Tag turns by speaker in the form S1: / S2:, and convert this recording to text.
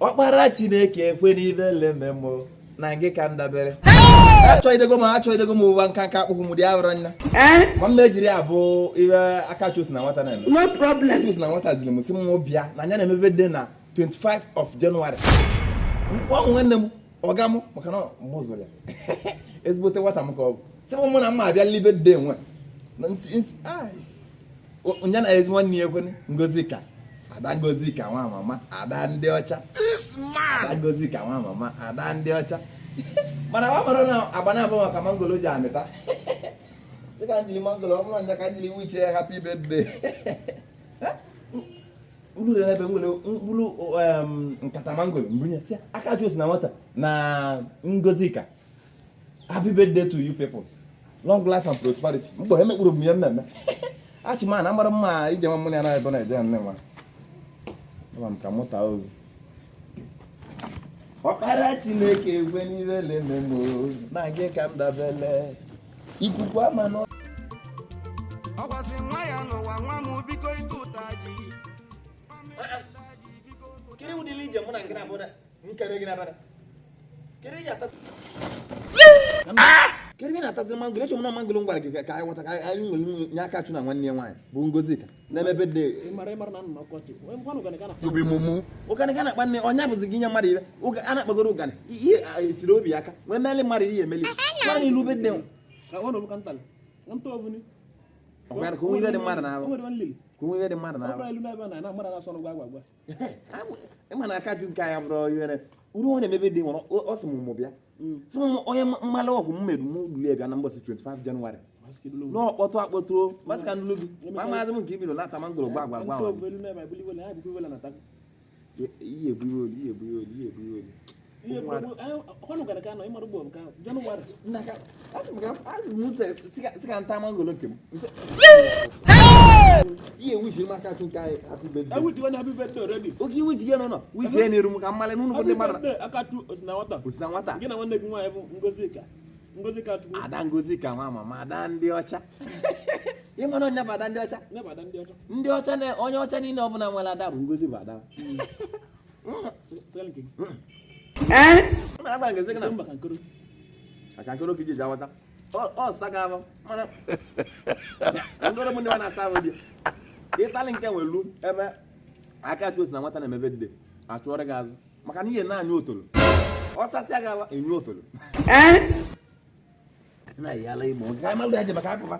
S1: Ọkpara Chineke ekwe n'ibe leme m na gị ka m dabere. Achọidego m, achọidego m ụwa nka nka akpụkwụ m dị awụrụ nna ma mma ejiri abụ iwe aka si na nwata na-eme.
S2: No problem.
S1: Aka si na nwata ziri m, si m bịa na anya na-emebe dị na 25 of January. Mkpọ nwanne m, ọga m, maka na mụ zụrụ ya ezigbote nwata m ka ọ bụ, sị m mụ na mma abịa libe de nwe na nsi nsi ai. Nya na ezi nwanne ya ekwene Ngozika, ada Ngozika nwa mama, ada ndị ọcha, ada Ngozika nwa mama, ada ndị ọcha. Mana wa mara na agba na-abụ maka mangolo ji amịta, sị ka njiri mangolo ọ bụrụ nja ka njiri wiche ya happy birthday. Mkpụrụ dị n'ebe nwere mkpụrụ nkata mangolo mbunye, sị aka osi na nwata na Ngozika, happy birthday to you people, long life and prosperity. Mgbe emekpụrụ m ya mmemme achị ma na mara mma ije nwa mmụọ ya na ebe na-eje nne nwa. Ama m ka mụta ozu. Ọkpara Chineke ekwe n'ibe leme m na gị ka m dabele, ikuku ama na
S3: Ọgwazi nwa ya n'ụwa, nwa m, biko ite ụta ji.
S1: Kiri ụdịrị ije mụ na nke na-abụ na nkere gị n'abada kiri ije ata kiri gị na-atazi mangolo. Eche m na mangolo m gwara gị ka anyị ghọta ka anyị nwere nye aka chụ na nwanne ya nwaanyị bụ Ngozika na-emebe de.
S4: Ịmara na nọ n'ọkọchị ngwanụ gana gana.
S1: Ụganị ka na-akpa nne ọnya bụzi gị nye mmadụ ibe a na-akpagoro ụganị ihe esiri obi aka wee meli mmadụ ihe emeli mmadụ n'ilu be dị.
S4: Ka ọ nọbụ ka ntalị nta ọbụni.
S1: Ọgwara ka onwe ibe dị mmadụ n'ahụ.
S4: O nwere nlili.
S1: Ka onwe ibe dị mmadụ
S4: Ọ
S1: n'ahụ.
S4: bụrụ ilu n'ebe na na mmadụ na-asọ gwa gwa gwa.
S1: Ịma na aka ju nke anyị bụrụ ihere uru ọ na-emebe dị nwere ọ sị m mụ bịa, sị m onye mmalụ ọgwụ m merụ m bulie bịa na mbọsị 25 Jenụwarị n'ọkpọtụ akpọtụ masị ka ndụlụ gị ma maazị m nke ibido na-ata mangoro gwa gwa gwa.
S4: Nta ọbụ elu n'ebe ebuli iwele ha ebukwa iwele na takụ.
S1: Ihe ebu iwe olu, ihe ebu iwe olu, ihe ebu iwe olu.
S4: Ihe ọkwanụ gana ka nọ ịmara ugbo nke Jenụwarị.
S1: Nna ka asị m ka asị m sị ka nta mangoro nke m. Ihe wishi m aka chụ nke anyị happy birthday.
S4: Ewuchi onye happy birthday already.
S1: Oge iwu ji gị nọ wishi ya n'iru m ka mmalị n'ụnụ bụ ndị
S4: Happy
S1: mmadụ.
S4: birthday Akatu osi na nwata.
S1: Osi na nwata.
S4: Gị na nwanne gị nwaanyị bụ Ngozika, Ngozika Chukwu.
S1: Ada Ngozika nwa mama, ada ndị ọcha. Ịma na ọnya bụ ada ndị ọcha.
S4: Nye bụ ada ndị ọcha.
S1: Ndị ọcha na onye ọcha niile ọbụla nwere ada bụ Ngozi bụ ada.
S4: Sịgalị nke gị.
S1: Mana agba Ngozi gị na
S4: Mba ka nkoro.
S1: Aka nkoro ka iji ji awata ọ saga ahụ, mana ndọrọ m ndị nwa na-asa ahụ dị ịtalị nke nwelu ebe aka chụ osi na nwata na-emebe dị achụọrọ gị azụ maka na ihe na-anyụ otolo ọ sasịa gị awa enyu otolo na yala igbo ka anyị malụ ya je maka akpụkpa.